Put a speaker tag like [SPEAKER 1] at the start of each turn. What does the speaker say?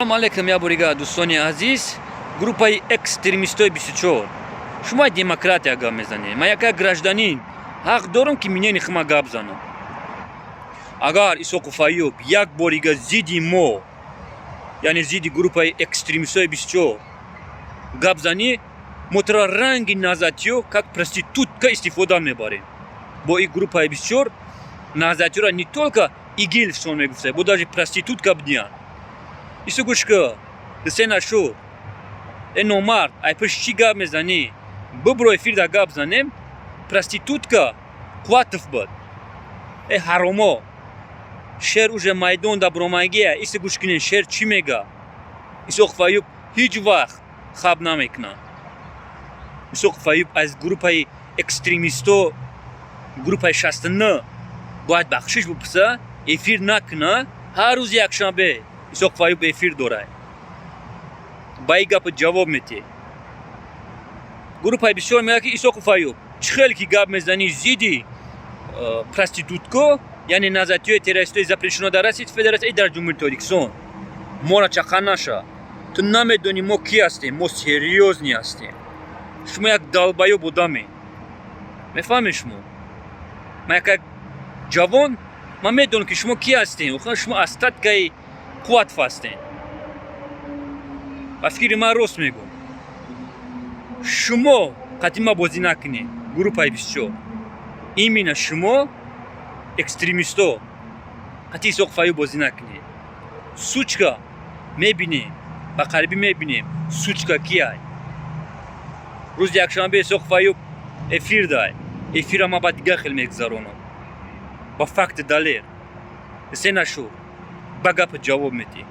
[SPEAKER 1] Салому алейкум, я борига, дӯстони азиз, группаи экстремистои 24. Шумо демократия гап мезанед. Ман яка гражданин ҳақ дорам, ки мнение хума гап занам. Агар Исоқов Аюб як борига зидди мо, яъне зидди группаи экстремистои 24 гап занӣ, мо туро ранги назатиё как проститутка истифода мебарем. Бо и группаи 24 назатиёра не только ИГИЛ сон мегуфта, бо даже проститутка бидиянд. Исо, гӯш ка, се нашуд. Э, номард, ай пиш чӣ гап мезанӣ? Бибро, эфирда гап занем. Проститутка Қувватов буд. Э, ҳаромо, шер уже майдон да бромагия. Исе, гӯш кунед, шер чӣ мега. Исоқов Аюб ҳеҷ вақт хаб намекунад. Исоқов Аюб аз группаи экстремисто, группаи 69, бояд бахшиш бипурса, эфир накуна. Ҳар рӯзи якшанбе Исоқов Аюб эфир дорад, ба ин гапа ҷавоб метиҳ. Группаи бисёр мегӯяд, ки Исоқов Аюб, чӣ хеле ки гап мезанӣ зидди проститутко, яъне назатиёи террористои запрещено дар Российской Федерация и дар Ҷумҳурии Тоҷикистон, моро чақа наша. Ту намедонӣ, мо кӣ ҳастем. Мо серьёзный ҳастем. Шумо як долбоёб одаме, мефаҳмед шумо? Ман як ҷавон, ман медонам, ки шумо кӣ ҳастем. Охир шумо остаткаи Қувватов ҳастем. Ба фикри ман, рост мегӯм. Шумо қатима бозӣ накунед, группаи 24, именно шумо, экстремисто, қати Исоқов Аюб бозӣ накунед. Сучка, мебинем, ба қарибӣ мебинем, сучка кияй. Рӯзи якшанбе Исоқов Аюб эфир дай. Эфира ман ба дигар хел мегузаронам, ба факти далер. Се нашуд, ба гапа ҷавоб медиҳӣ.